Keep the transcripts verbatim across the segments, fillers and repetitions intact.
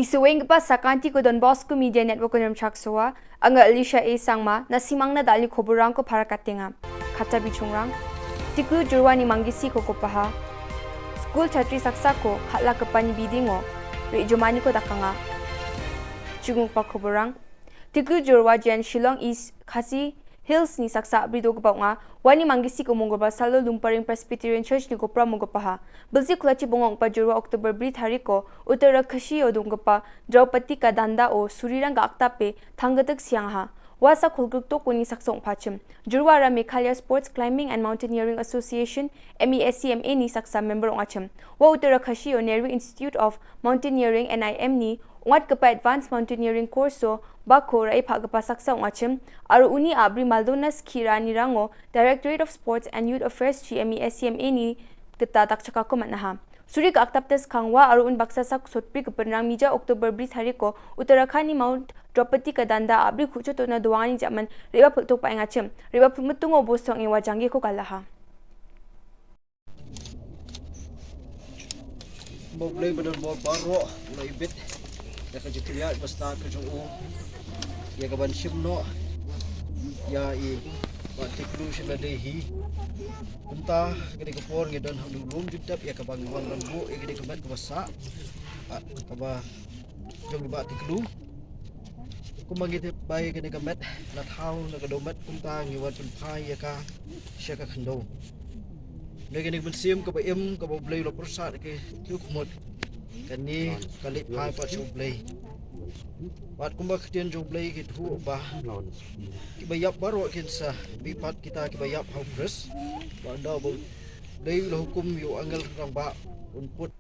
Ïa shuwa ïa kaba sa ka kti ko Don Bosco Media Network ko Nongchak Sowa, nga Alicia A Sangma, na simang na dal ni khubor rang ko para ka tenga. Kata bishungrang. Tiklu jurwa ni mangi si ko ko paha. School chatri saksa ko, khatla ka pani bidingo, ri jumani ko dakanga. Chungu pa khubor rang. Tiklu jurwa jan Shillong East Khasi Hills ni saksa bri do gaba nga, wani mangi si ko mongol ba salo Lumparing Presbyterian Church ni ko pra mo gaba ha. Bilsi khula chi bongong pa jurwa October bri tari ko, utara khashi o dung gaba, Draupadi ka danda o, surirang ga akta pe, thanggatak siang ha. Wa sa khulguk to ko ni saksong pachim. Jurwa ra Meghalaya Sports Climbing and Mountaineering Association, M E S C M A ni saksa member ong achim. Wa utara khashi o Nehru Institute of Mountaineering, N I M ni, Wat kapa Advanced Mountaineering Course o, ba ko ra ipha kapa saksa ong achim, aru uni abri Maldonus Khira ni rango, Directorate of Sports and Youth Affairs G M E S C M A ni kata tak chaka ko matnaha. Suri ka aktap tes kangwa aru un baksa sak sotpi ka penrang mija October bri tari ko, Uttarakhand ni Mount Draupadi ka danda abri khucho to na duwang ni jaman, riba pul tok pa eng achim, riba pul mutungo bosong eng wajangge ko kalaha. Ba U Blei ba don bor baroh u la ibit ïa ka jingpynïaid bastad ka jong u, ïa ka ban shim noh ïa i Bah Tiklu sha lade hi. Kumta ka dei ka por ngi don ha u lum jingtep ïa ka ba ngi wan ban buh ïa ka dei ka met kaba sah, ah, kaba jong i Bah Tiklu. Kumba ngi tip ba ïa kane ka met la thaw na ka doh met, kumta ngi wan pynphai ïa ka sha ka khyndew. Na kane ka mynsiem kaba im kaba U Blei u la pyrsad ïa ki tnga khmut, kane ka leit phai pat sha U Blei. Bad kumba ka ktien jong U Blei ka ïathuh ba kiba ïap baroh kin sa mih pat kita kiba ïap ha U Khrist. Bad ynda ba U Blei u la hukum ïa u angel rangbah un put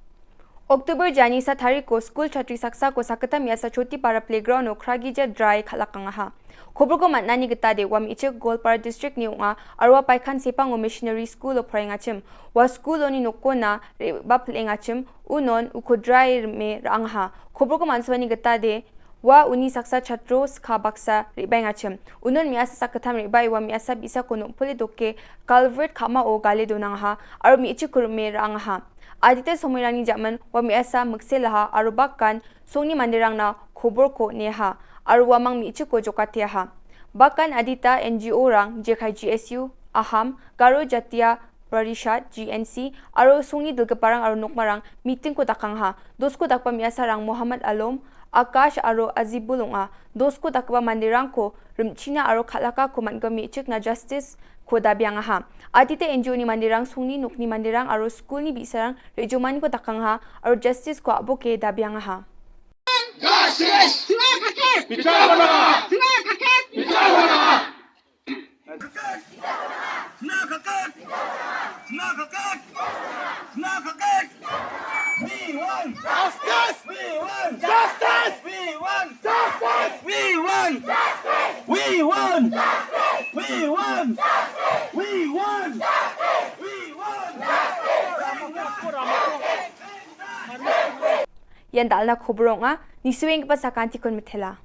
October jani sa tari ko, school chatri saksa ko sa kata mih asa Choti Para Playground o Khragi ja dry khalakang ha. Khubor ko matna ni kata de wa mih ichik Goalpara District ni unga arwa Paikhan Sepang o Missionary School o Phraing achim. Wa school o ni nokona re ba phleng achim, unon u ko dry me rang ha. Khubor ko manswa ni kata de wa uni saksa chatro skha baksa ribai ngachim. Unon mih asa sa ktham ribai wa mih asa bisa ko nokpule doke culvert khama o gale donang ha, aru mih ichik kur me rang ha. Adite somoi rani jaman wa mih asa mekse laha aru bakan songni mandirang na khubor ko neha, aru wa mang mih ichik ko jokate ha. Bakan adita N G O rang jekhai G S U, Aham, Garo Jatia Parishad, G N C, aru songni dulkeparang aru nokmarang meeting ko dakang ha. Dosko dakpa mih asa rang Muhammad Alom, Akash aru Azibul unga. Dosko dakpa mandirang ko rymchina aru khalaka ko man ko mih ichik na justice ko dabiang ha. Adite N G O ni mandirang songni nokni mandirang aru school ni bisarang rejumani ko dakang ha, aru justice ko abo ke dabiang ha. Justice! Bichar hona! Bichar hona! We want justice! We want justice! We want justice! We want justice! We want justice! We want justice! We want justice! Ïa nda la khubor ong a, ni shuwa ïa kaba sa ka kti khun mithela.